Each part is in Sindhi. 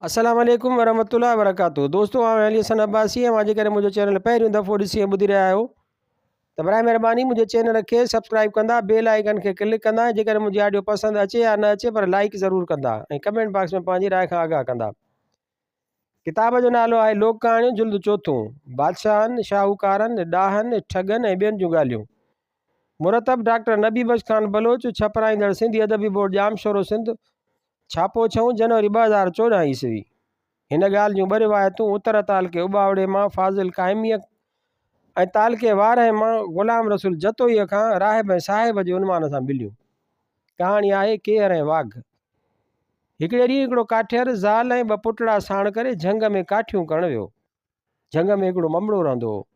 السلام عليڪم ورحمة الله وبرڪاته دوستو آئون علي حسن عباسي اوهان جيڪڏهن منهنجو چينل پهريون دفعو ڏسي ۽ ٻڌي رهيا آهيو ته برائي مهرباني منهنجي چينل کي سبسڪرائب ڪندا بيل آئيڪن کي ڪلڪ ڪندا ۽ جيڪڏهن منهنجي آڊيو پسند اچي يا نه اچي پر لائيڪ ضرور ڪندا ۽ ڪمينٽ باڪس ۾ پنهنجي راء کان آگاهه ڪندا. ڪتاب جو نالو آهي لوڪ ڪهاڻيون جلد چوٿون، بادشاهن، شاهوڪارن، ڏاهن، ٺڳن ۽ ٻين جون ڳالهيون. مرتب ڊاڪٽر نبي بخش خان بلوچ، ڇپرائيندڙ سنڌي ادبي بورڊ ڄامشورو سنڌ، ڇاپو ڇهون جنوري 2014 عيسوي. هن ڳالهه جون ٻه روايتون اتر تعلقي اٻاوڙي مان فاضل قائميء ۽ تعلقي وارهه مان غلام رسول جتوئيء کان راهب ۽ صاحب جي عنوان سان مليون. ڪهاڻي آهي ڪيهر ۽ واگهه. هڪڙي ڏينهن هڪڙو ڪاٺير زال ۽ ٻه پٽڙا ساڻ ڪري جهنگ ۾ ڪاٺيون ڪرڻ ويو. جهنگ ۾ هڪڙو ممڙو رهندو هو،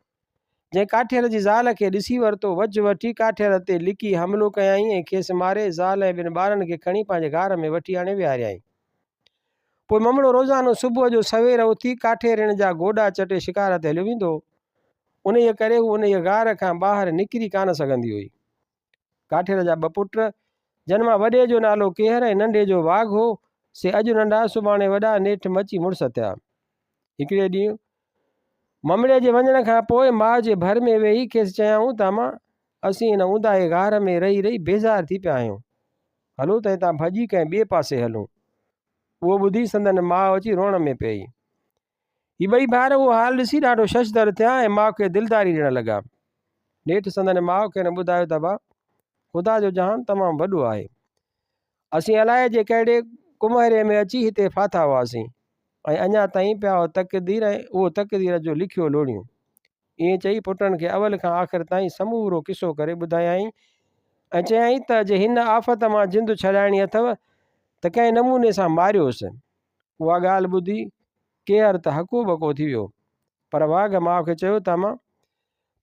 جنهن ڪاٺير جي زال کي ڏسي ورتو. وجهه وٺي ڪاٺير تي لڪي حملو ڪيائين ۽ کيس ماري زال ۽ ٻن ٻارن کي کڻي پنهنجي غار ۾ وٺي آڻي ويهاريائين. پوء ممڙو روزانو صبح جو سوير اٿي ڪاٺيرڻ جا گوڏا چٽي شڪار تي هليو ويندو هو. انهيء ڪري هو انهيء غار کان ٻاهر نڪري ڪانه سگهندي هئي. ڪاٺير جا ٻه پٽ، جن مان وڏي جو نالو ڪيهر ۽ ننڍي جو واگهه هو، سي اڄ ننڍا سڀاڻي وڏا نيٺ مچي مڙس ٿيا. هڪڙي ڏينهن ممڙي جي وڃڻ کان پوء ماء جي ڀر ۾ ويهي کيس چيائون ته امان، اسين هن اونداهي غار ۾ رهي رهي بيزار ٿي پيا آهيون. هلو ته هتان ڀڄي ڪنهن ٻئي پاسي هلون. اهو ٻڌي سندن ماء اچي روئڻ ۾ پيئي. هي ٻئي ڀائر اهو حال ڏسي ڏاڍو ششدر ٿيا ۽ ماء کي دلداري ڏيڻ لڳا. نيٺ سندن ماء کين ٻڌايو ته ابا، خدا جو جهان تمام وڏو آهي. اسين الائي جي ڪهڙي ڪمهري ۾ اچي هتي ڦاٿا هئاسين ۽ اڃا تائين پيا اهو تقدير ۽ اهو تقدير جو لکيو لوڙيون. ائين چئي پٽن کي اول کان آخر تائين سمورو قصو ڪري ٻڌايائين ۽ چيائين ته جي هن آفت مان جند ڇڏائڻي اٿو ته ڪنهن نموني سان ماريوس. اها ڳالهه ٻڌي ڪيهر ته هڪو ٻڪو ٿي ويو، پر واگهه ماء کي چيو ته امان!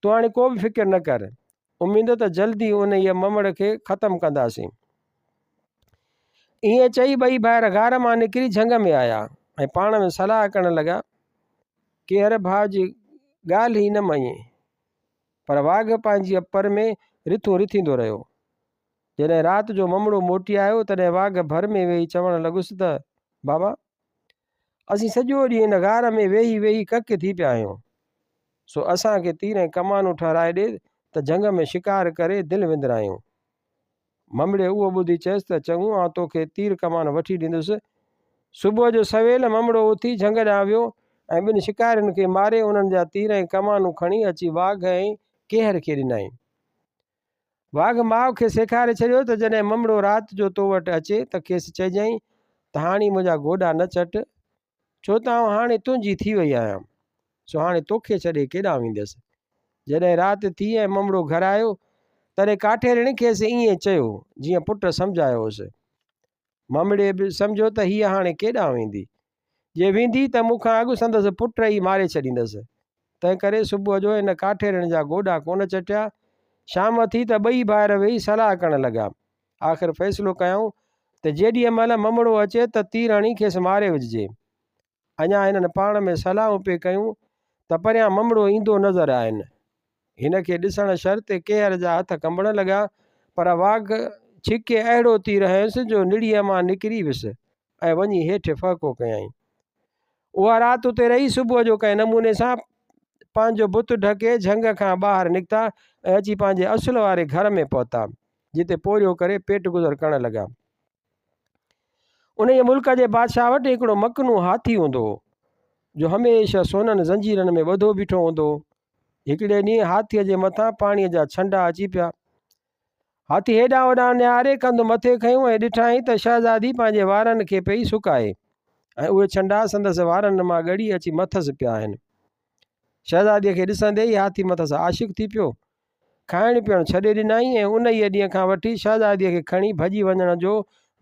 تون هاڻي ڪو به فڪر نه ڪر، اميد ته جلدي انهيء ممڙ کي ختم ڪنداسين. ائين چئي ٻئي ڀائر غار مان نڪري جهنگ ۾ آيا ۽ پاڻ ۾ صلاح ڪرڻ لڳا. ڪيهر ڀاء جي ڳالهه ئي نه مڃي، پر واگهه پنهنجي پر ۾ رٿون رٿيندو رهيو. جڏهن رات جو ممڙو موٽي آيو، تڏهن واگهه ڀر ۾ ويهي چوڻ لڳس ته، بابا! اسين سڄو ڏينهن هن غار ۾ ويهي ويهي ڪڪ ٿي پيا آهيون، سو اسان کي تير ۽ ڪمانون ٺهرائي ڏي ته جهنگ ۾ شڪار ڪري دل وندرايون. ممڙي اهو ٻڌي چيس ته، چڱو، آئون توکي تير ڪمان وٺي ڏيندس. صبح جو سويل ممڙو اٿي جهنگ ڏانهن ويو ۽ ٻن شڪارين کي ماري انهن جا تير ۽ ڪمانون کڻي اچي واگهه ۽ ڪيهر کي ڏنائين. واگهه ماء کي سيکاري ڇڏيو ته جڏهن ممڙو رات جو تو وٽ اچي ته کيس چئجانء ته هاڻي منهنجا گوڏا نه چٽ، ڇو ته آئون هاڻي تنهنجي ٿي وئي آهيان، سو هاڻي توکي ڇڏي ڪيڏانهن ويندس. جڏهن رات ٿي ۽ ممڙو گهر آيو، تڏهن ڪاٺيرڻ کيس ائين چيو، جيئن پٽ سمجهايو هوس. ممڙي به سمجهيو ته هيء هاڻي ڪيڏانهن ويندي. جي ويندي ته مون کان اڳ سندس پٽ ئي ماري ڇڏيندس. تنهنڪري صبح جو هن ڪاٺيرڻ جا گوڏا ڪونه چٽيا. شام ٿي ته ٻئي ڀائر ويهي صلاح ڪرڻ لڳا. آخر فيصلو ڪيائون ته جيڏيء مهل ممڙو اچي ته تير هڻي کيس ماري وجهجي. اڃا هنن پاڻ ۾ صلاحون پئي ڪيون ته پريان ممڙو ايندو نظر آين. هن کي ڏسڻ شرط ڪيهر جا هٿ ڪنبڻ لڳا، پر واگهه ڇڪي اهڙو تير هنيس جو نڙيء مان نڪري ويس ۽ وڃي هيٺ ڦهڪو ڪيائين. اها رات اتي رهي صبح جو ڪنهن نموني سان پنهنجو بت ڍڪي جهنگ کان ٻاهر نڪتا ۽ اچي پنهنجي اصل واري گهر ۾ پهتا، جتي پورهيو ڪري پيٽ گذر ڪرڻ لڳا. انهيء ملڪ جي بادشاهه وٽ هڪڙو مڪنو هاٿي هوندو هو، جو هميشه سونن زنجيرن ۾ ٻڌو بيٺو هوندو هو. هڪڙي ڏينهن هاٿيء جي مٿان پاڻيء جا ڇنڊا اچي پيا. هاٿي هيڏانهن هوڏانهن نهاري ڪنڌ مٿي کنيو ۽ ڏٺائين ته شهزادي پنهنجي وارن کي پئي سڪائي ۽ اهي ڇنڊا سندس وارن مان ڳڙي اچي مٿس پيا آهن. شهزاديء کي ڏسندي ئي هاٿي مٿس عاشق ٿي پيو. کائڻ پيئڻ ڇڏي ڏنائين ۽ انهيء ڏينهن کان وٺي شهزاديء کي کڻي ڀڄي وڃڻ جو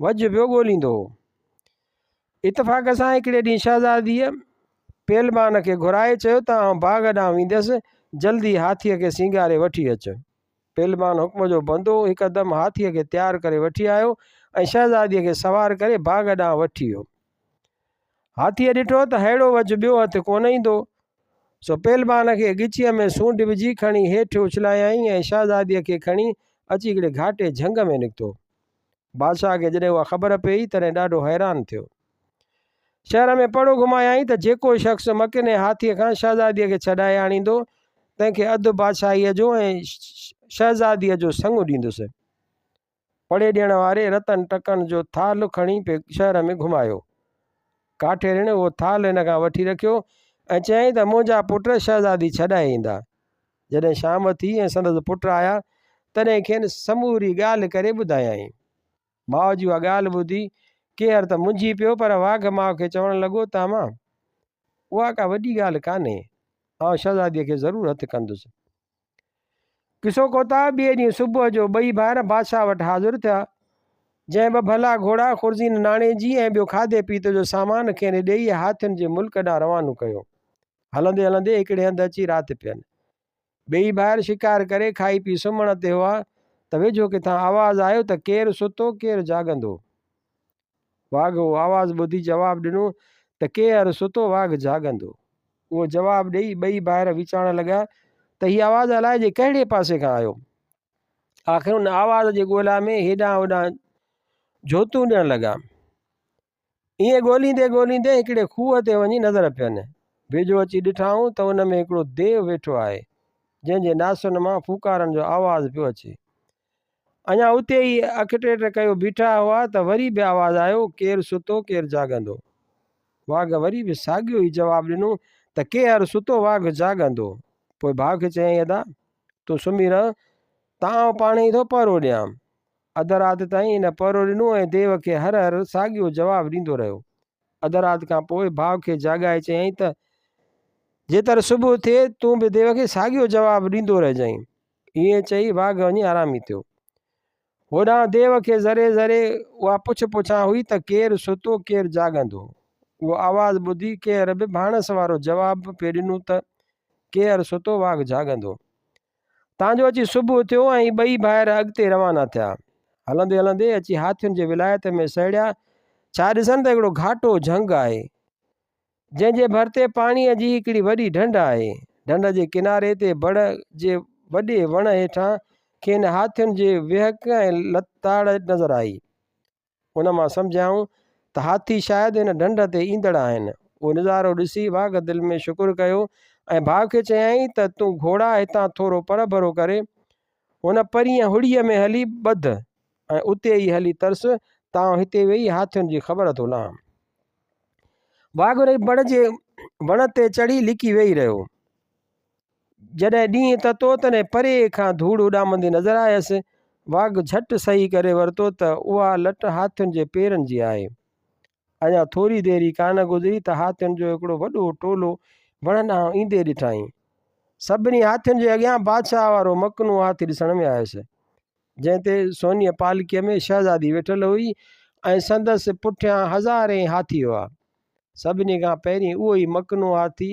وجهه پيو ڳوليندو هو. اتفاق سان هڪڙي ڏينهن شهزاديء پهلوان کي گهرائي چيو ته آئون باغ ڏانهن وينديس، جلدي هاٿيء کي سينگاري وٺي اچ. پهلوان حڪم جو بندو هڪدم هاٿيء کي تيار ڪري وٺي آيو ۽ شهزاديء کي سوار ڪري باغ ڏانهن وٺي ويو. هاٿيء ڏٺو ته ههڙو وجهه ٻيو هٿ ڪونه ايندو، سو پهلوان کي ڳچيء ۾ سونڍ وجهي کڻي هيٺ اڇلايائين ۽ شهزاديء کي کڻي اچي هڪڙي گهاٽي جهنگ ۾ نڪتو. بادشاهه کي جڏهن اها خبر پيئي، تڏهن ڏاڍو حيران ٿيو. شهر ۾ پڙهو گهمايائين ته جيڪو شخص مڪني هاٿيء کان شهزاديء کي ڇڏائي آڻيندو، تنهن کي اڌ بادشاهيء جو ۽ شهزاديء جو سڱ ڏيندس. پڙهي ڏيڻ واري رتن ٽڪن جو ٿالهه کڻي پئي شهر ۾ گهمايو. ڪاٺيرڻ اهو ٿالهه هن کان وٺي رکيو ۽ چيائين ته منهنجا پٽ شهزادي ڇڏائي ايندا. جڏهن شام ٿي ۽ سندس پٽ آيا، تڏهن کين سموري ڳالهه ڪري ٻڌايائين. ماء جي اها ڳالهه ٻڌي ڪيهر ته منجهي پيو پر واگهه ماء کي چوڻ لڳو ته امان! اها ڪا وڏي ڳالهه ڪانهي، آئون شهزاديء کي ضرور هٿ ڪندس. قصو ڪوتاهه ٻئي ڏينهن صبح جو ٻئي ڀائر بادشاهه وٽ حاضر ٿيا، جنهن ٻه ڀلا گهوڙا، خرزين ناڻي جي ۽ ٻيو کاڌي پيتي جو سامان کين ڏيئي هاٿين جي ملڪ ڏانهن روانو ڪيو. هلندي هلندي هڪڙي هنڌ اچي رات پين. ٻيئي ڀائر شڪار ڪري کائي پي سمهڻ تي هئا ته ويجهو ڪٿان آواز آيو ته ڪير ستو ڪير جاڳندو؟ واگهه اهو آواز ٻڌي جواب ڏنو ته ڪير ستو واگهه جاڳندو. اهو جواب ڏيئي ٻئي ڀائر ويچارڻ لڳا ته هي آواز الائجي ڪهڙي پاسي کان آيو. آخر ان آواز جي ڳولا ۾ هيڏانهن هوڏانهن جهوتون ڏيڻ لڳا. ائين ڳوليندي ڳوليندي هڪڙي کوهه تي وڃي نظر پين. ويجهو اچي ڏٺائون ته ان ۾ هڪڙو ديو ويٺو آهي، جنهن جي ناسن مان ڦوڪارن جو آواز پيو اچي. اڃا اتي ئي اک ٽيٽ ڪيو بيٺا هئا ته وري به آواز آيو، ڪير ستو ڪير جاڳندو. واگهه وري به ساڳيو ئي جواب ڏنو ته ڪيهر ستو واگهه جاڳندو. پوء ڀاء کي چيائين ادا! تون سمهي رهه ته آئون پاڻهي ٿو پهرو ڏيان. اڌ رات تائين هن پهرو ڏنو ۽ ديو کي هر هر ساڳيو جواب ڏيندو رهيو. اڌ رات کان پوء ڀاء کي جاڳائي چيائين ته، جيتر صبح ٿئي تون به ديو کي ساڳيو جواب ڏيندو رهجئين. ائين چئي واگهه وڃي آرامي ٿيو. هوڏانهن ديو کي ذري ذري اها پڇ پڇان هئي ته ڪير ستو ڪير جاڳندو. اهو آواز ٻڌي ڪيهر به ڀاڻس وارو جواب پئي ڏنو ته، ڪيهر ستو واگهه جاڳندو. تان جو اچي صبح ٿيو ۽ ٻئي ڀائر اڳتي روانا ٿيا. هلندي هلندي اچي هاٿين جي ولايت ۾ سهڙيا. ڇا ڏسن ته هڪڙو گهاٽو جهنگ آهي، جنهن جي ڀر تي پاڻيء جي هڪڙي وڏي ڍنڍ آهي. ڍنڍ جي ڪناري تي بڙ جي وڏي وڻ هيٺان کين هاٿين جي ويهڪ ۽ لتاڙ نظر آئي. ان مان سمجهيائون ته هاٿي شايد هن ڍنڍ تي ايندڙ آهن. اهو نظارو ڏسي واگهه دل ۾ شڪر ڪيو ۽ ڀاء کي چيائين ته تون گهوڙا هتان ٿورو پرڀرو ڪري هن پرينء هڙيء ۾ هلي ٻڌ ۽ اتي ئي هلي ترس ته آئون هتي ويهي هاٿين جي خبر ٿو لهان. واگهه انهيء بڙ جي وڻ تي چڙهي لڪي ويهي رهيو. جڏهن ڏينهن تتو تڏهن پري کان ڌوڙ اڏامندي نظر آيس. واگهه جهٽ سهي ڪري ورتو ته اها لٽ هاٿين جي پيرن جي آهي. اڃا ٿوري دير ئي ڪانه گذري ته هاٿين جو هڪڙو وڏو ٽولو وڻ ڏانهن ايندي ڏٺائين. سڀني هاٿين جي اڳيان بادشاهه وارو مڪنو هاٿي ڏسڻ ۾ آيس، جنهن تي سونيء پالڪيء ۾ شهزادي ويٺل هئي ۽ سندس پٺيان هزارين هاٿي هئا. سڀني کان پهرين اهو ئي مڪنو هاٿي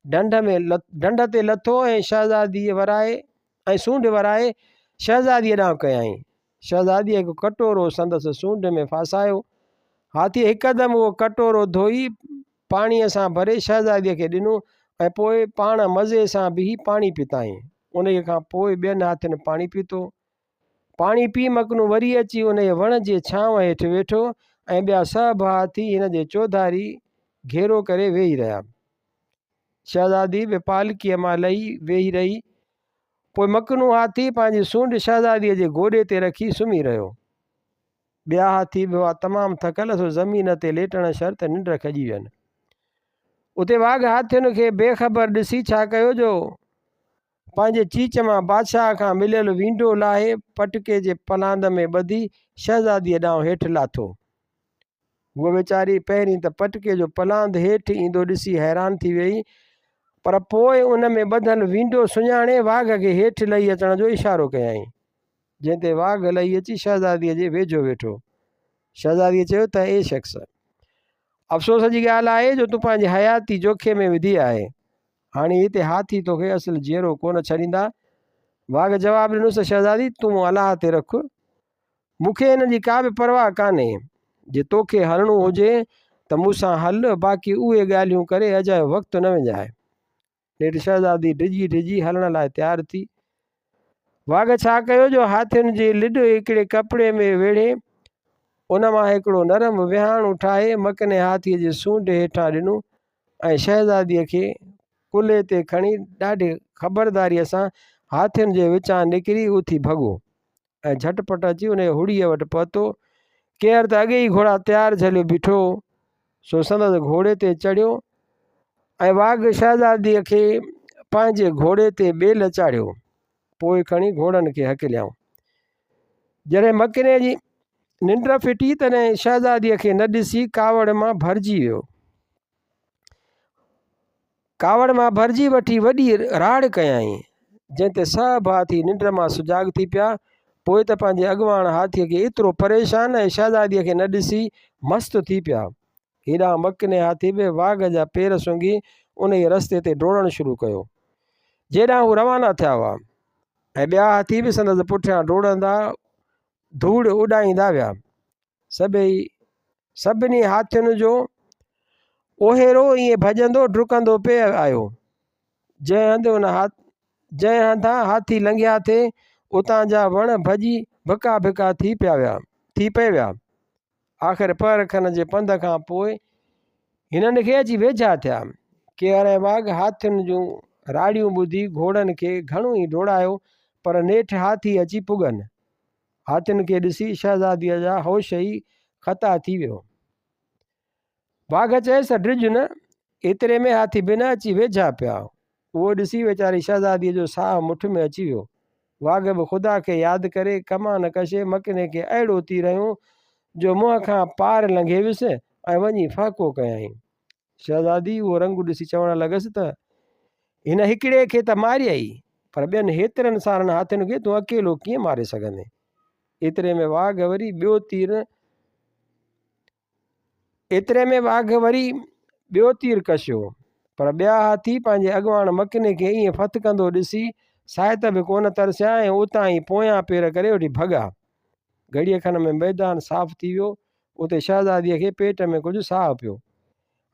ڍنڍ ۾ ڍنڍ تي لٿو ۽ شهزاديء ورائي ۽ سونڍ ورائي شهزاديء ڏانهن ڪيائين. شهزاديء هڪ ڪٽورو سندس سونڍ ۾ ڦاسايو. هاٿيء هڪدم اهو ڪٽورو ڌوئي پاڻيء سان ڀري شهزاديء کي ڏنو ۽ پوء پاڻ مزي سان بيهي پاڻي پيتائين. انهيء کان پوء ٻين هاٿين پاڻي پيتو. پاڻي پي مڪنو وري اچي انهيء وڻ جي ڇانو هيٺ ويٺو ۽ ٻيا سڀ هاٿي هن جي چوڌاري گهيرو ڪري ويهي رهيا. شهزادي به پالڪيء مان لهي ويهي رهي. پوء مڪنو هاٿي پنهنجي سونڍ شهزاديء جي گوڏي تي رکي سمهي رهيو. ٻيا هاٿي به هئا تمام ٿڪل سو زمين تي ليٽڻ شرط ننڊ کڄي وين. اتي واگهه هاٿين کي بي خبر ڏسي ڇا ڪيو جو پنهنجي چيچ مان بادشاهه کان مليل وينڊو لاهي پٽڪي جي پلاند ۾ ٻڌي شهزاديء ڏانهن هيٺ لاٿو. هوء ويچاري پهرين ته پٽڪي جو پلاند هيٺ ايندو ڏسي حيران ٿي ويئي، پر پوء ان ۾ ٻڌل وينڊو سڃاڻي واگهه کي هيٺ لهي اچڻ جو اشارو ڪيائين، جنهن تي واگهه لهي اچي شهزاديء جي ويجهو ويٺو. شهزاديء چيو ته اي شخص! افسوس جي ڳالهه آهي جو تون پنهنجي حياتي جوکي ۾ وڌي آهي. هاڻي هتي هاٿي توکي اصل جيئرو ڪونه ڇڏيندا. واگهه جواب ڏنس ته شهزادي تون الله تي رک، مون کي هنن جي ڪا به پرواهه ڪانهي. جي توکي هلڻو هجي ته مون سان هل، باقي اهي ڳالهيون ڪري اجايو وقت نه وڃاء. نيٺ شهزادي ڊڄي ڊڄي هلڻ لاء تيار ٿي. واگهه ڇا ڪيو جو هاٿين جي لڏ هڪڙي ڪپڙي ۾ ويڙهي. ان مان هڪڙو نرم وهاڻو ٺاهي مڪني هاٿيء جي سونڍ هيٺان ڏنو ۽ شهزاديء کي ڪلهي تي کڻي ڏاڍي خبرداريء سان هاٿين جي وچان نڪري اٿي ڀڳو ۽ جهٽ پٽ اچي انهيء هڙيء وٽ پهتو. ڪيهر ته اڳي ئي گهوڙا تيار جهليو بيٺو هو، سو سندس گهوڙي تي چڙهيو ۽ واگهه شهزاديء کي پنهنجي گهوڙي تي ٻيلهه چاڙهيو. پوء کڻي گهوڙن کي هڪليائون. جڏهن مڪني جي ننڊ ڦٽي تڏهن شهزاديء کي نه ڏسي ڪاوڙ مان ڀرجي ويو. ڪاوڙ مان ڀرجي وٺي وڏي راڙ ڪيائين، جنهن تي سڀ هاٿي ننڊ مان سجاڳ ٿي پيا. پوء ته پنهنجي اڳواڻ هاٿيء کي ايترو پريشان ۽ شهزاديء کي نه ڏسي مست ٿي پيا. هيڏانهن مڪني هاٿي به واگهه جا پير سونگهي انهيء رستي تي ڊوڙڻ شروع ڪيو، جيڏانهن هو روانا ٿيا هئا ۽ ٻيا هاٿي به سندس پٺيان ڊوڙندا ڌوڙ اڏائيندا ويا. سڀئي سڀني هاٿين جو اوهيرو ائين ڀڄندو ڊڪندو پئي آيو، جنهن هنڌ ان جنهن هنڌان هاٿي لنگهيا ٿي، اتان جا وڻ ڀڄي ڀڪا ڀڪا ٿي پيا ويا ٿي پئي ويا. آخر پهر کن جي پنڌ کان پوء هنن کي اچي ويجها ٿيا. ڪيهر ۽ واگهه هاٿين جون راڙيون ٻڌي گهوڙن کي گهڻو ئي ڊوڙايو، پر نيٺ هاٿي اچي پڳن. هاٿين کي ڏسي شهزاديء جا هوش ئي خطا ٿي ويو. واگهه چيس ته ڊڄ نه. ايتري ۾ هاٿي بنهه اچي ويجها پيا. اهو ڏسي ويچاري شهزاديء جو ساهه مٺ ۾ اچي ويو. واگهه به خدا کي ياد ڪري ڪمان ڪشي مڪني کي اهڙو تير هنيو جو منهن کان پار لنگهي ويس ۽ وڃي ڦهڪو ڪيائين. شهزادي اهو رنگ ڏسي چوڻ لڳس ته، هن هڪڙي کي ته ماريئي، پر ٻين هيترن سارن هاٿين کي تون اڪيلو ڪيئن ماري سگهندين؟ ايتري ۾ واگهه وري ٻيو تير ايتري ۾ واگهه وري ٻيو تير ڪشيو، پر ٻيا هاٿي پنهنجي اڳواڻ مڪني کي ائين ڦٿڪندو ڏسي سائت به ڪونه ترسيا ۽ اتان ئي پويان پير ڪري وٺي ڀڳا. گهڙيء کن ۾ ميدان صاف ٿي ويو. اتي شهزاديء کي پيٽ ۾ ڪجهه ساهه پيو.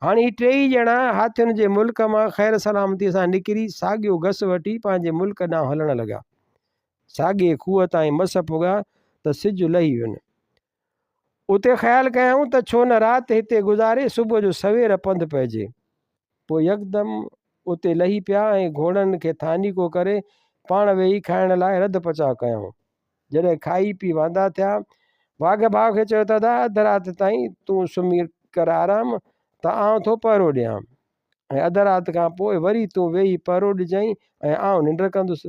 هاڻي هي ٽيئي ڄڻا هاٿين جي ملڪ مان خير سلامتيء سان نڪري ساڳيو گس وٺي پنهنجي ملڪ ڏانهن هلڻ لڳا. ساڳئي کوهه تائين مس پڳا ته سج لهي وين. اتي خيال ڪيائون ته ڇو نه رات هتي گذاري صبح جو سوير پنڌ پئجي. پوء يڪدم اتي لهي پيا ۽ گهوڙن کي ٿانيڪو ڪري پاڻ ويهي کائڻ لاء رڌ پچاء ڪيائون. جڏهن کائي پي واندا ٿيا، واگهه ڀاء کي چيو ته ادا اڌ رات تائين تون سمهي ڪر آرام ته آئون ٿو پهرو ڏيان ۽ اڌ رات کان پوء وري تون ويهي پهرو ڏجئين ۽ آئون ننڊ ڪندس.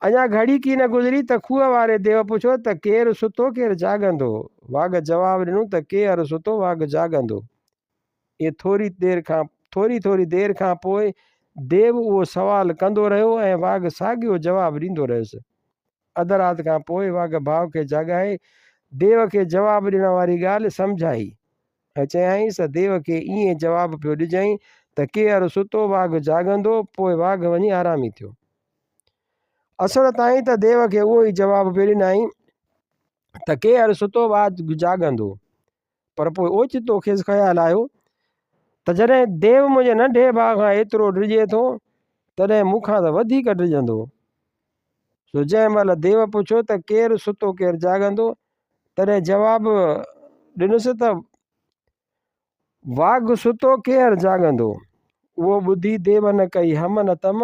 اڃا گهڙي ڪي نه گذري ته کوهه واري ديو پڇيو ته ڪير ستو ڪير جاڳندو؟ واگهه جواب ڏنو ته ڪيهر ستو واگهه جاڳندو. ائين ٿوري دير کان ٿوري ٿوري دير کان پوء ديو اهو سوال ڪندو رهيو ۽ واگهه ساڳيو جواب ڏيندو رهيس. اڌ رات کان پوء واگهه ڀاء کي جاڳائي ديو کي جواب ڏيڻ واري ڳالهه سمجهائي ۽ چيائينس ته ديو کي ائين جواب پيو ڏجئين ته ڪيهر ستو واگهه جاڳندو، پوء واگهه وڃي آرامي ٿيو. اسر تائين ته ديو کي اهو ئي جواب پيو ڏنائين ته ڪيهر ستو واگهه جاڳندو، پر پوء اوچتو کيس خيال آيو ته جڏهن ديو منهنجي ننڍي ڀاء کان ايترو ڊڄي ٿو، تڏهن مون کان ته وڌيڪ ڊڄندو. سو جنهن مهل ديو پڇيو ته ڪير ستو ڪير جاڳندو، تڏهن جواب ڏنس ته واگهه ستو ڪيهر جاڳندو. اهو ٻڌي ديو نه ڪئي هم نه تم،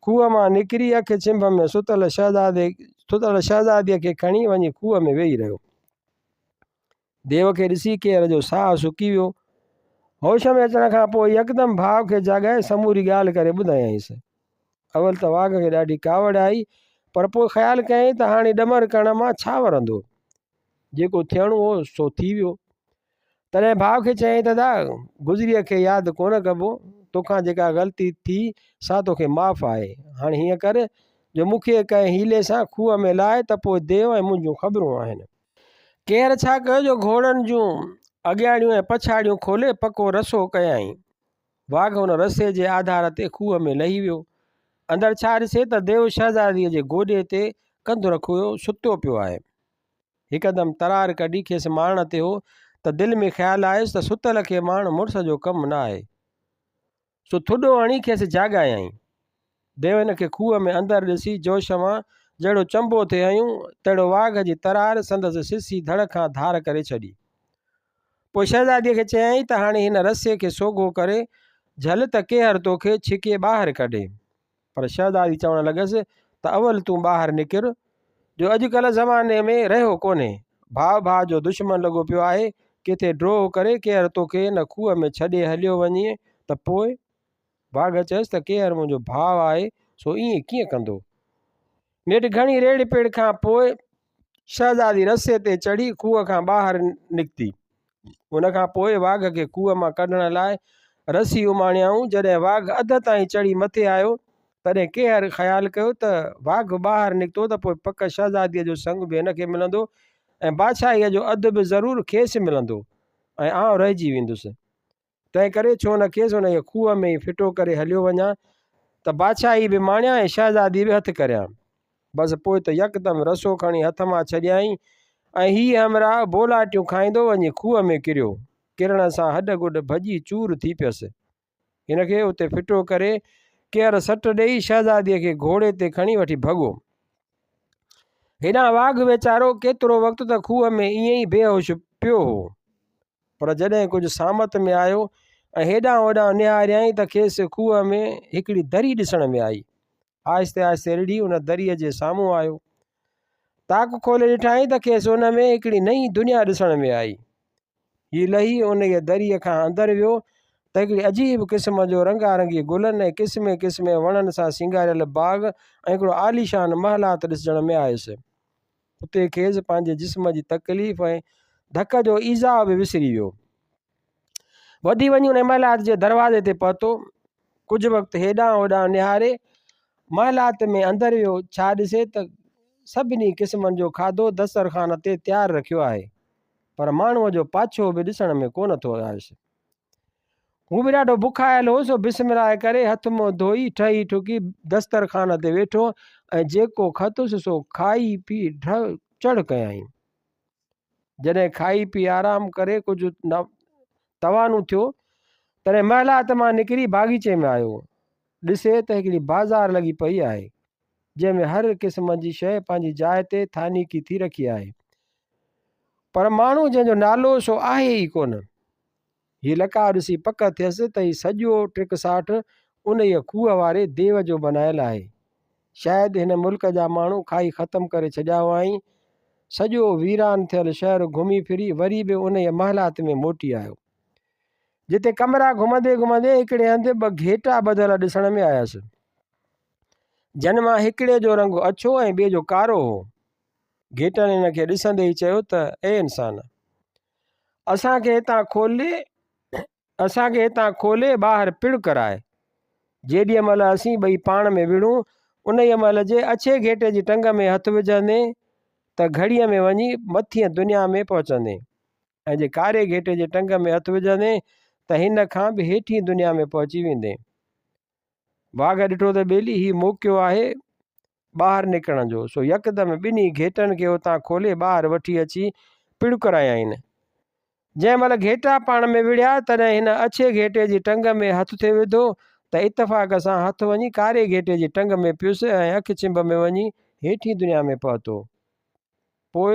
کوهه مان نڪري اک ڇنڀ ۾ ستل شهزادي ستل شهزاديء کي کڻي وڃي کوهه ۾ ويهي رهيو. ديو کي ڏسي ڪيهر جو ساهه سڪي ويو. هوش ۾ اچڻ کان پوء يڪدم ڀاء کي جاڳائي سموري ڳالهه ڪري ٻڌايائينس. اول ته واگهه کي ڏاڍي ڪاوڙ آئي، پر پوء خيال ڪيائين ته هاڻي ڏمر ڪرڻ مان ڇا ورندو؟ جيڪو ٿيڻو هو سو ٿي ويو. تڏهن ڀاء کي چيائين ته ادا، گذريء کي ياد ڪونه ڪبو، توکان جيڪا غلطي ٿي سا توکي معاف آهي. هاڻي هيئن ڪر جو مون کي ڪنهن حيلي سان کوهه ۾ لاهه ته پوء ديو ۽ منهنجون خبرون آهن. ڪير ڇا ڪيو جو گهوڙن جون اڳياڙيون ۽ پڇاڙيون کولي پڪو رسو ڪيائين. واگهه ان رسي جي آڌار تي کوهه ۾ لهي ويو. اندر ڇا ڏسي ته ديو شهزاديء جي گوڏي تي ڪنڌ رکيو ستو پيو آهي. هڪدم ترار ڪڍي کيس مارڻ تي هو ته دل ۾ خيال آيس ته ستل کي مارڻ مڙس جو ڪم نه آهي. سو ٿڏو هڻي کيس جاڳايائين. ديو هن کي کوهه ۾ اندر ڏسي جوش مان جهڙو چنبو ٿي هنيو، تهڙو واگهه جي ترار سندس سسي ڌڙ کان ڌار ڪري ڇڏي. پوء شهزاديء کي چيائين ته هاڻي هن رسي کي سوگهو ڪري جهل ته ڪيهر توکي ڇڪي ٻاهر ڪڍي. پر شهزادي چوڻ لڳس ته اول تون ٻاهر نڪر، جو اڄڪلهه زماني ۾ رهيو ڪونهي. ڀاء ڀاء جو دشمن لڳو پيو آهي، ڪٿي ڊوهه ڪري ڪيهر توکي هن کوهه ۾ ڇڏي هليو وڃي ته پوء؟ واگهه چيس ته ڪيهر منهنجو ڀاء آهي، سو ائين ڪيئن ڪندو؟ نيٺ گهڻي ريڙهه پيڙهه کان پوء شهزادي رسي تي چڙهي کوهه کان ٻاهر نڪتي. ان کان پوء واگهه کي کوهه مان ڪڍڻ لاء رسي اماڻيائون. جڏهن واگهه اڌ تائين چڙهي مٿي آيو، تڏهن ڪيهر خيال ڪيو ته واگهه ٻاهر نڪتو ته پوء پڪ شهزاديء جو سڱ به هن کي ملندو ۽ بادشاهيء جو اڌ به ضرور کيس ملندو ۽ آئون رهجي ويندس. تنهنڪري ڇو نه کيس انهيء کوهه ۾ ئي ڦٽو ڪري هليو وڃان ته بادشاهي به ماڻيان ۽ شهزادي به هٿ ڪريان. بس پوء ته يڪدم رسو کڻي هٿ مان ڇڏيائين ۽ هي همراهه بولاٽيون کائيندو وڃي کوهه ۾ ڪريو. ڪرڻ سان هڏ گڏ ڀڄي چور ٿي پيس. هن کي اتي ڦٽو ڪري ڪيهر سٽ ڏيئي شهزاديء کي گهوڙي تي کڻي وٺي ڀڳو. هيڏانهن واگهه ويچارو ڪيترو وقت ته کوهه ۾ ائين ئي بيهوش پيو هو. پر جڏهن ڪجهه سامت ۾ آيو ۽ هيڏانهن هوڏانهن نهاريائين ته کيس کوهه ۾ هڪڙي دري ڏسڻ ۾ آئي. آهستي آهستي رڙهي ان دريء جي سامهون آيو. تاڪ کولي ڏٺائين ته کيس ان ۾ هڪڙي نئين دنيا ڏسڻ ۾ آئي. هي لهي انهيء دريء کان اندر ويو ته هڪڙي عجيب قسم جو رنگارنگي گلن ۽ قسمين قسمين وڻن سان سينگاريل باغ ۽ هڪڙو عاليشان محلات ڏسجڻ ۾ آيس. اتي کيس پنهنجي جسم جي تڪليف ۽ ڌڪ جو ايذاء به وسري ويو. وڌي وڃي ان محلات جي دروازي تي پهتو. ڪجهه وقت هيڏانهن هوڏانهن نهاري محلات ۾ اندر ويو. ڇا ڏسي ته سڀني قسمن جو کاڌو دسترخوان تي تيار رکيو آهي، پر ماڻهوء جو پاڇو به ڏسڻ ۾ ڪونه ٿو آيس. هو به ڏاڍو بکايل هو، سو بسم الله ڪري هٿ منهن ڌوئي ٺهي ٺڪي دسترخوان تي ويٺو ۽ جيڪو کتس سو کائي پي ڍء چڙهه ڪيائين. جڏهن کائي پي آرام ڪري ڪجهه توانو ٿيو، تڏهن محلات مان نڪري باغيچي ۾ آيو. ڏسي ته هڪڙي بازار لڳي پئي آهي، جنهن ۾ هر قسم جي شيء پنهنجي جاء تي ٿانيڪي ٿي رکي آهي. پر ماڻهو جنهن جو نالو سو آهي ئي ڪونه. هي لقاء ڏسي پڪ ٿيس ته هي سڄو ٽڪساٺ انهيء کوهه واري ديو جو بنايل آهي. شايد هن ملڪ جا ماڻهو کائي ختم ڪري ڇڏيا هئائين. سڄو ويران ٿيل شهر گهمي ڦري وري به انهيء محلات ۾ موٽي آيو. جتي ڪمرا گهمندي گهمندي هڪڙي هنڌ ٻه گهيٽا ٻڌل ڏسڻ ۾ آيس. جن مان هڪڙي جو رنگ اڇو ۽ ٻئي جو ڪارو هو. گهيٽن هن کي ڏسندي ئي چيو ته اي انسان! اسان کي هتان کولي اسان کي هتان کولي ٻاهر پڙ ڪراء. جيڏيء مهل اسين ٻئي پاڻ ۾ وڙهون، انهيء مهل جي اڇي گهيٽي جي ٽنگ ۾ هٿ وجهندين ته گهڙيء ۾ وڃي مٿينء دنيا ۾ پهچندين ۽ جي ڪاري گهيٽي جي ٽنگ ۾ هٿ وجهندين ته هن کان به هيٺينء دنيا ۾ پهچي ويندين. واگهه ڏٺو ته ٻيلي هي موقعو آهي ٻاهر نڪرڻ جو، سو يڪدم ٻنهي گهيٽن کي اتان کولي ٻاهر وٺي اچي پڙ ڪرايائين. جنهن مهل گهيٽا پاڻ ۾ وڙهيا، تڏهن هن اڇي گهيٽي جي ٽنگ ۾ هٿ ٿي وڌو ته اتفاق سان هٿ وڃي ڪاري گهيٽي جي ٽنگ ۾ پيس ۽ اک ڇنڀ ۾ وڃي هيٺين دنيا ۾ پهتو. پوء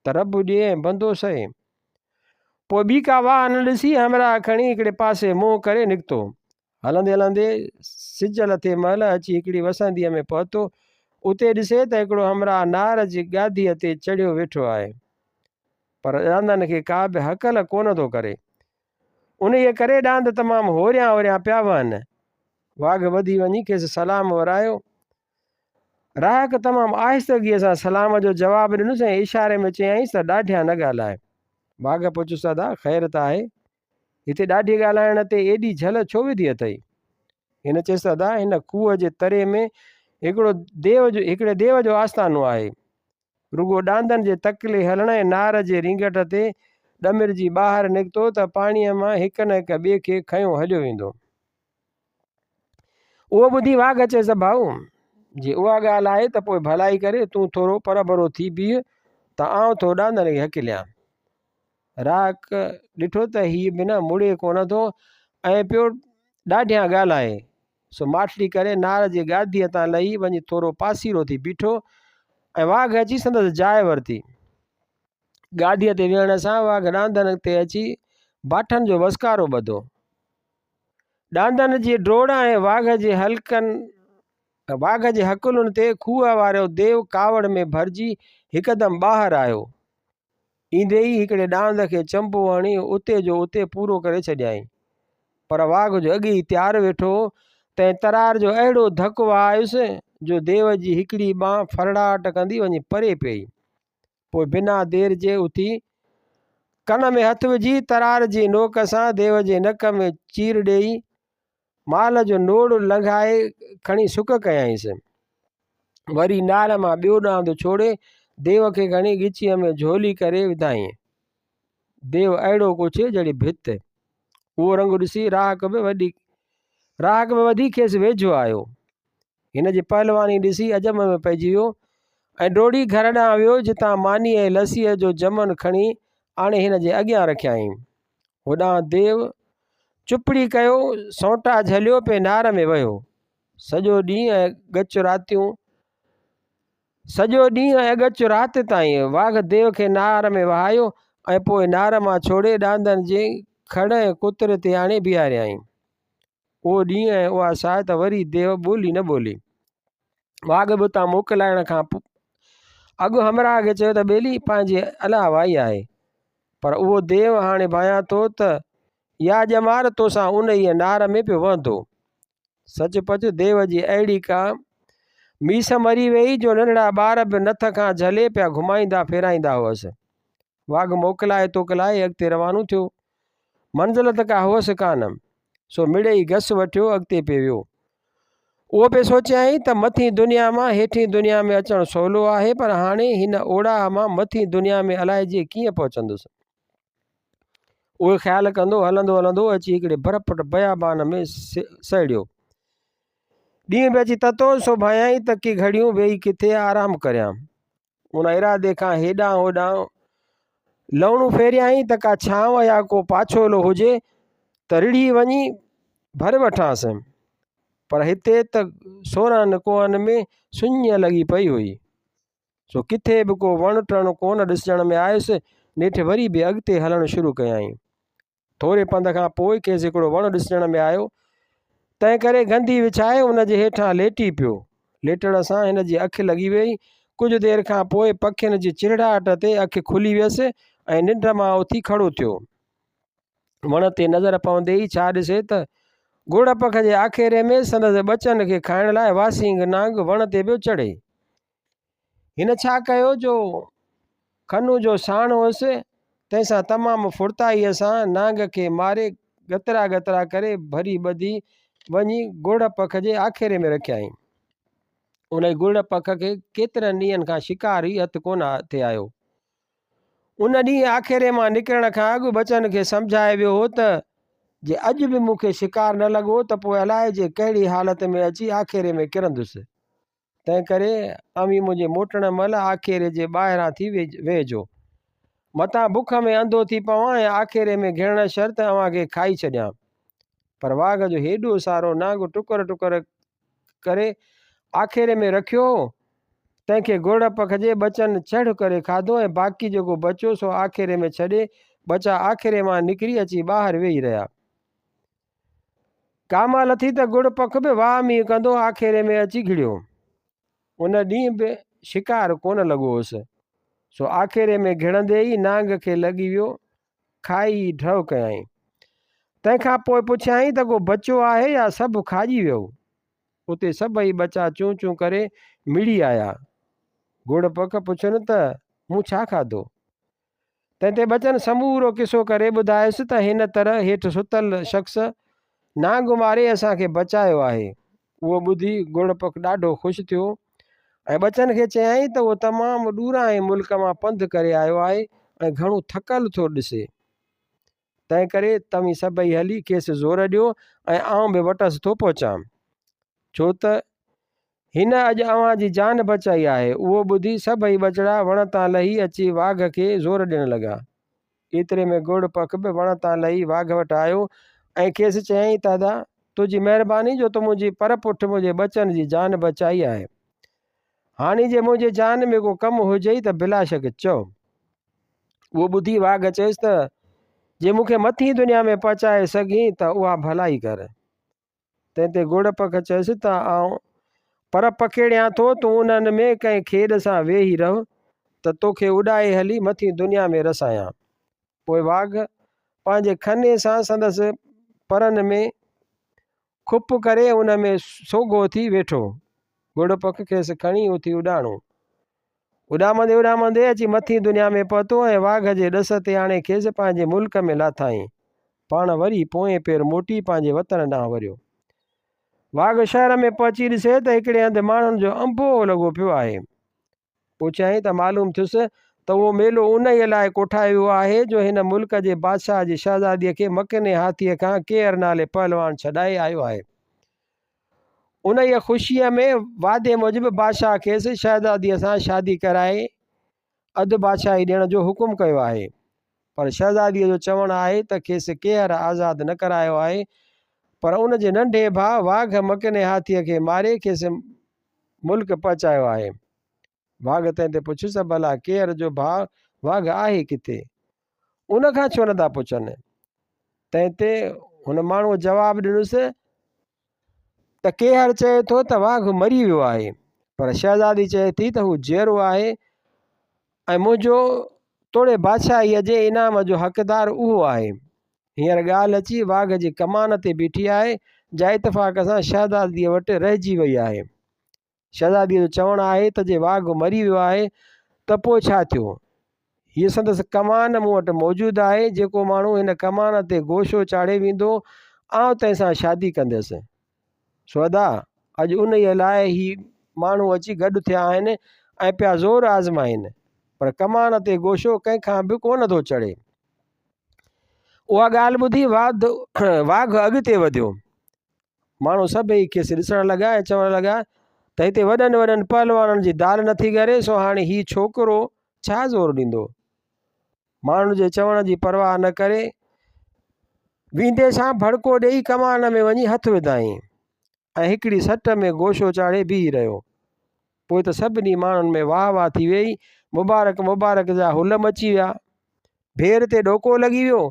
ته رب ڏي ۽ بندو سهي. پوء ٻي ڪا واهه نه ڏسي همراهه کڻي هڪڙي پاسي منهن ڪري نڪتو. هلندي هلندي سج لٿي مهل اچي هڪڙي وسنديء ۾ پهتو. اتي ڏسي ته هڪڙو همراهه نار جي ڳاڌيء تي چڙهيو ويٺو آهي. پر ڏاندن کي ڪا به هڪل ڪونه ٿو ڪري. انهيء ڪري ڏاند تمام هوريان هوريان پيا وهن. واگهه وڌي وڃي کيس سلام ورايو. راهڪ تمام آهستگيء سان سلام جو جواب ڏنس ۽ اشاري ۾ چيائينس ته ڏاڍيان نه ڳالهاء. واگهه پڇيس ادا خير ته آهي؟ هتي ڏاڍي ڳالهائڻ تي ايڏي جهل ڇو وڌي اٿئي؟ هن چيس ته ادا هن کوهه جي تري ۾ هڪڙو ديو جو هڪڙي ديو جو آستانو آهي. رڳو ڏاندن جي تڪلي هلڻ ۽ نار جي رينگٽ تي ڏمرجي ٻاهر نڪتو ته پاڻيء مان هڪ نه هڪ ٻئي کي کنيو هليو ويندو. اهو ٻڌي واگهه چيس ته ڀائو جي اها ڳالهه آهي ته پوء ڀلائي ڪري تون ٿورو پرڀرو ٿي بيهه ته آئون ٿو ڏاندن کي هڪليان. راڪ ڏٺو ته هي بنا مڙي ڪونه ٿو ۽ پيو ڏاڍيان ڳالهائي، سو ماٺڙي ڪري نار جي ڳاڌيء تان لهي وڃي ٿورو پاسيرو ٿي بيٺو. ۽ واگهه اچي سندس جاء ورتي. گاديء تي ويهڻ سان واگهه ڏاندن تي اچي باٺن جو وسڪارو ٻڌو. ڏاندن جي ڊوڙ ۽ واگهه جي هلڪن واگهه جي هڪلن تي کوهه وارو ديو ڪاوڙ ۾ ڀرجي هڪدم ٻاهر آيو. ايندي ئي هڪڙي ڏاند کي چنبو هڻي اتي جو اتي پورو ڪري ڇڏيائين. پر واگهه جو اڳي ئي تيار ويٺو هو، تنهن ترار جو اهڙو ڌڪ وهايس، جو ديو جي هڪڙي ٻانهن ڦرڙاٽ ڪندي وڃي پري پيئي. پوء بنا دير جي اٿي، ڪن ۾ هٿ وجهي، ترار جي نوڪ سان ديو جي نڪ ۾ چير ڏيئي، مال جو نوڙ لنگهائي کڻي سڪ ڪيائينس. وري نار مان ٻيو ڏاند ڇوڙي ديو کي کڻي ڳچيء ۾ جهولي ڪري وڌائين. ديو اهڙو ڪڇي جهڙي ڀت. اهو رنگ ڏسي راهڪ به وڏي راهڪ به وڌي کيس ويجهو آيو. هن جي پهلواني ڏسي عجب ۾ پئجي ويو ۽ ڊوڙي گهر ڏانهن ويو جتان ماني ۽ لسيء جو جمن کڻي آڻي هن جي اڳيان رکيائين. هوڏانهن ديو چپڙي ڪيو، سونٽا جهليو پئي نار ۾ وهيو. سڄو ڏينهن ۽ ڳچ راتيون سڄو ڏينهن ۽ ڳچ رات تائين واگهه ديو کي نار ۾ وهايو ۽ پوء نار مان ڇوڙي ڏاندن جي کڙ ۽ ڪتر تي آڻي بيهاريائين. اهو ڏينهن ۽ اها ساعت وري ديو ٻولي نه ٻولي. واگهه به اتان موڪلائڻ کان اڳ همراهه کي چيو ته ٻيلي پنهنجي الله وائي آهي. پر اهو ديو هاڻي ڀانيان ٿو ته يا ڄمار توسان انهيء نار ۾ پيو وهندو. سچ پچ ديو جي اهڙي ڪا ميس مري ويئي جو ننڍڙا ٻار به نٿ کان جهلي پيا گهمائيندا ڦيرائيندا هئس. واگهه موڪلائي توڪلائي اڳتي روانو ٿيو. منزل ته ڪا هئس ڪانه، سو مڙيئي گس وٺيو اڳتي پئي ويو. اهو پئي سوچيائين ته مٿين دنيا مان هيٺين دنيا ۾ اچڻ سولو آهي پر هاڻي هن اوڙاهه مان مٿين دنيا ۾ الائجي ڪيئن پهچندس. اهي خيال ڪندو هلندو هلندو اچي هڪڙي برپٽ بيابان ۾ سهڙيو. ڏينهن به اچي تتو سو ڀانيائين ته ڪي گهڙيون ويهي ڪٿي آرام ڪريان. ان ارادي کان هيڏانهن هوڏانهن لئوڻو ڦيريائين ته ڪا ڇانو يا ڪو پاڇولو هجي ته رڙهي وڃي ڀر وٺانس. پر هتي ته 16 ڪوهن ۾ سڃ لڳي پئي هئي. سو ڪٿي به ڪو وڻ ٽڻ ڪونه ڏسجڻ ۾ آيس. نيٺ وري به اڳتي هلڻ شروع ڪيائين. ٿوري پنڌ کان پوء کيس هڪڙو وڻ ڏسجڻ ۾ آيو، تنهن ڪري گندي وڇائي ان جي هيٺان ليٽي پيو. ليٽڻ سان هن جي اک لڳي ويئي. ڪجهه دير کان پوء پکين جي چرڙاٽ تي اک کلي ويس ۽ ننڊ مان اٿي کڙو ٿيو. وڻ تي نظر پوندي ئي ڇا ڏسي ته گڙ پک جي آکيري ۾ سندس ٻچن کي کائڻ لاء واسينگ نانگ وڻ تي پيو چڙهي. هن ڇا ڪيو جو کنو جو ساڻ هوس، تنهن سان تمام ڦڙتائيء سان نانگ کي ماري ڳترا ڳترا ڪري ڀري ٻڌي وڃي گڙ پک جي آکيري ۾ رکيائين. انهيء گڙ پک کي ڪيترن ڏينهن کان شڪار ئي هٿ ڪونه ٿي آيو. ان ڏينهن آکيري مان نڪرڻ کان اڳ ٻچن کي سمجهائي ويو هو ته جي اڄ به مون کي شڪار نه لڳو ته پوء الائجي ڪهڙي حالت ۾ اچي آکيري ۾ ڪرندس. تنهنڪري اوهين منهنجي موٽڻ مهل آکيري جي ٻاهران ٿي ويهجو. متان بک ۾ انڌو ٿي پوان ۽ آکيري ۾ گهڙڻ شرط اوهان کي کائي ڇڏيان. پر واگهه جو هيڏو سارو نانگ ٽڪر ٽڪر ڪري آکيري ۾ رکيو هو، تنهن کي گرڙ پک جي ٻچن چڙ ڪري کاڌو ۽ باقي جيڪو بچيو سو آکيري ۾ ڇڏي ٻچا آکيري مان نڪري اچي ٻاهر ويهي رهيا. ڪاما لٿي ته گڙ پک به واهه مينهن ڪندو آکيري ۾ اچي گهڙيو. ان ڏينهن به شڪار ڪونه لڳو هوس، سو آکيري ۾ گهڙندي ئي نانگ کي لڳي ويو، کائي ئي ڍؤ ڪيائين. تنهن کان پوء پڇيائين ته ڪو بچيو آهي يا سڀ کاڄي ويو؟ اتي سڀئي ٻچا چون چون ڪري مڙي آيا. گڙ پک پڇين ته مون ڇا کاڌو؟ تنهن تي ٻچن سمورو قصو ڪري ٻڌايس ته هن طرح هيٺ ستل شخص نانگ ماري اسان کي بچايو آهي. اهو ٻڌي گڙ پک ڏاڍو خوش ٿيو ۽ ٻچن کي چيائين ته اهو تمام ڏورانهين ملڪ مان پنڌ ڪري آيو آهي ۽ گهڻو ٿڪل ٿو ڏسي. تنهنڪري توهين سڀئي هلي کيس زور ڏيو ۽ آئون به وٽس ٿو پهچان. ڇو ته هن اڄ اوهان جي جان بچائي آهي. اهو ٻڌي سڀئي ٻچڙا وڻ تان لهي اچي واگهه کي زور ڏيڻ لڳا. ايتري ۾ گرڙ پک به وڻ تان لهي واگهه وٽ آيو ۽ کيس چيائين ته ادا، تنهنجي مهرباني جو تو منهنجي پر پٺ منهنجي ٻچن جي جان بچائي آهي. هاڻي جي منهنجي جان ۾ ڪو ڪم هجئي ته بلاشڪ چئو. اهو ٻڌي واگهه چيس ته، جي مون کي مٿين دنيا ۾ پهچائي سگهين ته اها ڀلائي ڪر. تنهن تي گڙ پک چيس ته، آئون پر پکيڙيان ٿو، تون انهن ۾ ڪنهن کيڏ سان ويهي رهه ته توکي اڏائي هلي مٿين دنيا ۾ رسايان. پوء واگهه پنهنجي کني سان سندس پرن ۾ کپ ڪري ان ۾ سوگهو ٿي ويٺو. گڙ پک کيس کڻي اٿي اڏاڻو. اڏامندي اڏامندي اچي مٿين دنيا ۾ پهتو ۽ واگهه جي ڏس تي آڻي کيس پنهنجي ملڪ ۾ لاٿائين. پاڻ وري پوئين پير موٽي پنهنجي وطن ڏانهن وريو. واگهه شهر ۾ پهچي ڏسي ته هڪڙي هنڌ ماڻهن جو انبوهه لڳو پيو آهي. پڇيائين ته معلوم ٿيس ته اهو ميلو انهيء لاء ڪوٺايو ويو آهي جو هن ملڪ جي بادشاهه جي شهزاديء کي مڪني هاٿيء کان ڪيهر نالي پهلوان ڇڏائي آيو آهي. انهيء خوشيء ۾ وعدي موجب بادشاهه کيس شهزاديء سان شادي ڪرائي اڌ بادشاهي ڏيڻ جو حڪم ڪيو آهي. پر شهزاديء جو چوڻ آهي ته کيس ڪيهر آزاد نه ڪرايو آهي، پر ان جي ننڍي ڀاء واگهه مڪني هاٿيء کي ماري کيس ملڪ پهچايو آهي. واگهه تنهن تي پڇيس ته ڀلا ڪيهر جو ڀاء واگهه آهي ڪٿي؟ ان کان ڇو نٿا پڇن؟ تنهن تي هن ماڻهوء جواب ڏنس ته ڪيهر چئي ٿو ته واگهه مري ويو آهي، پر شهزادي چئي ٿي ته هو جيئرو آهي ۽ منهنجو توڙي بادشاهيء جي انعام جو حقدار اهو آهي. هينئر ڳالهه اچي واگهه جي ڪمان تي بيٺي آهي، جا اتفاق سان شهزاديء وٽ رهجي وئي آهي. شهزاديء جو چوڻ آهي ته جي واگهه مري ويو آهي ته پوء ڇا ٿيو؟ هيء سندس ڪمان مون وٽ موجود آهي، جيڪو ماڻهو هن ڪمان تي گوشو چاڙهي ويندو، آئون تنهن سان شادي ڪنديس. سو ادا، اڄ انهيء لاء هي ماڻهو اچي گڏ ٿيا آهن ۽ پيا زور آزمائين، پر ڪمان تي گوشو ڪنهن کان به ڪونه ٿو چڙهي. اها ڳالهه ٻڌي واگهه اڳتي وڌيو. ماڻهو سڀئي کيس ڏسڻ لڳا ۽ چوڻ لڳا ته هتي وڏن وڏن پهلوانن جي دال نٿي ڳري سو هاڻي هي ڇوڪرو ڇا زور ڏيندو. ماڻهن جي چوڻ جي پرواهه نه ڪري ويندي سان ڀڙڪو ڏيئي ڪمان ۾ وڃي هٿ وڌائين ۽ هڪڙي سٽ ۾ گوشو چاڙهي بيهي رهيو. پوء ته سڀني ماڻهن ۾ واهه واهه ٿي ويئي، مبارڪ مبارڪ جا هل مچي ويا. ڀير تي ڏوڪو لڳي ويو.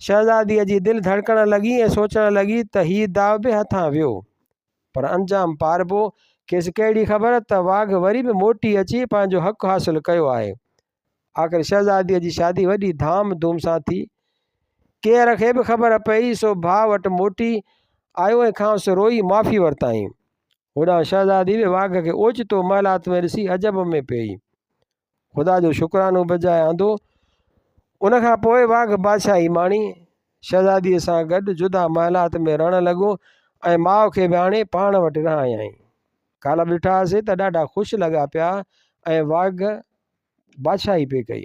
شهزاديء جي دل ڌڙڪڻ لڳي ۽ سوچڻ لڳي ته هي داء به هٿان ويو. پر انجام پاربو، کيس ڪهڙي خبر ته واگهه وري به موٽي اچي پنهنجو حق حاصل ڪيو آهي. آخر شهزاديء جي شادي وڏي ڌام ڌوم سان ٿي. ڪيهر کي به خبر پئي، سو ڀاء وٽ موٽي آيو ۽ کانئس روئي معافي ورتائين. هوڏانهن شهزادي به واگهه کي اوچتو محلات ۾ ڏسي عجب ۾ پيئي. خدا جو شڪرانو بجاء آندو. ان کان پوء واگهه بادشاهي ماڻي، شهزاديء سان گڏ جدا محلات ۾ رهڻ لڳو ۽ ماء کي به آڻي پاڻ وٽ رهايائين. ڪالهه به ڏٺا هئاسين ته ڏاڍا خوش لڳا پيا ۽ واگهه بادشاهي پئي ڪئي.